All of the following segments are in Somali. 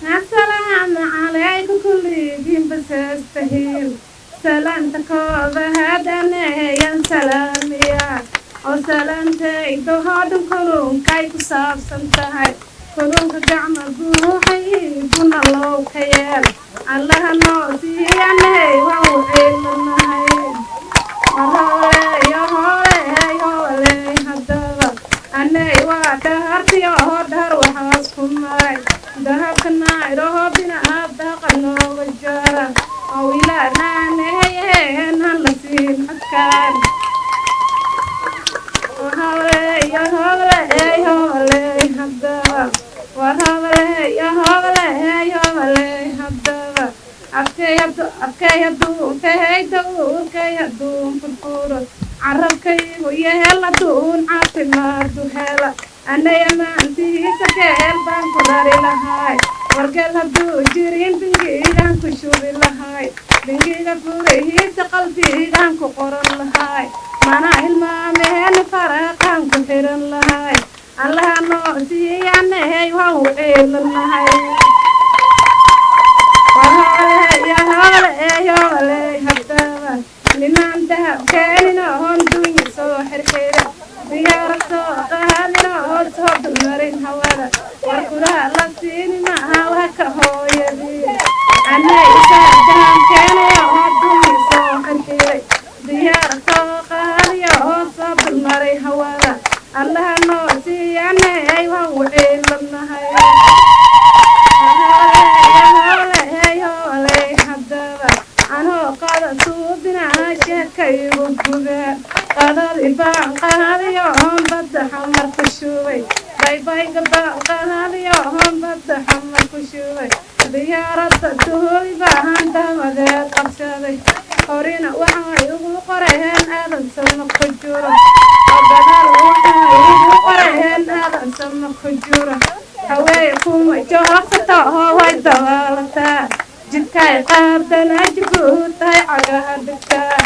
Assalaamu calaykum kulligiin basastahiin salaanta kooda hadaneeyan salaamiya oo salaantayda oo dhan kulunkay ku saabsan tahay kulunka gacma buuxay buna low ka yeel Allaha noo siiyanay waan u ciilanahay. Haddaba anay waa dhahartiyo dhar waxaas ku maray dahabka naayroho binaab daqa nooga jara oo ilaanaanehayeen han la siin codkaan. Haddaba war haddaba afkay hadduu fahayda uurkay hadduun furfuro carabkaygu yehel hadduun caafimaadu hela anay amaantihiisa geel baan ku dari lahay wargeel hadduu jirin bingigaan ku shubi lahay bingiga furihiisa qalbigaan ku qoran lahay mana hilmaameen faraqaan ku xiran lahay Allaha noo siiyanahey waan u ciilanahay. Haddaba nimaan dahab keenin oon dunya soo xirxira diyaara soo qaadin oo soo dulmarin hawada war kuraha la siini maaha waa ka hooyadii anay isaa dahab keenay oo dunya soo xirxiray diyaara soo qaadiyo oo soo dulmaray hawada Allaha noo siiyanay waan u ciilanahay. Haddaba anoo qada suubinaa sheekaygu gubeen qadadi baan qaadiyo oon badda xamar ku shubay baybayga baan qaadiyo oon badda xamar ku shubay diyaaradda duhuli baan dabadeed qabsaday horina waxay ugu qoreen aadan sama ku jiro oo gadaal waxay ugu qoreen aadan sama ku jiro hawee kuma joogsato oo way dabaalataa jidkay qaadana jibuutahay cagaha dhigtaa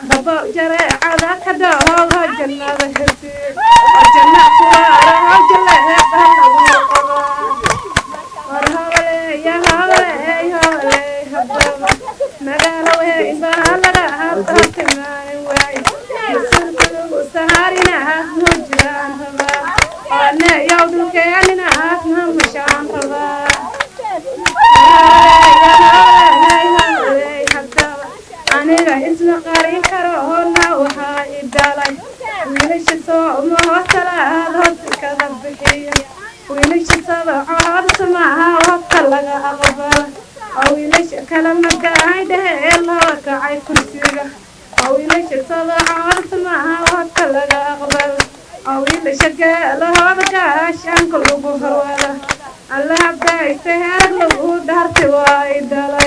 rabo jareecada ka dhoogo jannada hesii oo janna kuwaaraho jaleeqa lagu qabaa. War hawleeya hawleey hawleey haddaba magaalo weyn baa laga hadda waay mas-uulka lagu saharinaas noo jiraan rabaa oneyow dhulkeeninaas namushaan rabaa. Aniga isma qarin karo hona waxaa i dhalay wiilasha soomaho salaad hosikada bixiya wiilasha sabacood samaha hobka laga aqbala oo wiilasha kala magaay dhehee loo kacay kursiga oo wiilasha sabacood samaha hobka laga aqbala oo wiilasha geelahooda gaashaanka lagu horwada Allaha baysta heer lagu dhaartay waa i dhalay.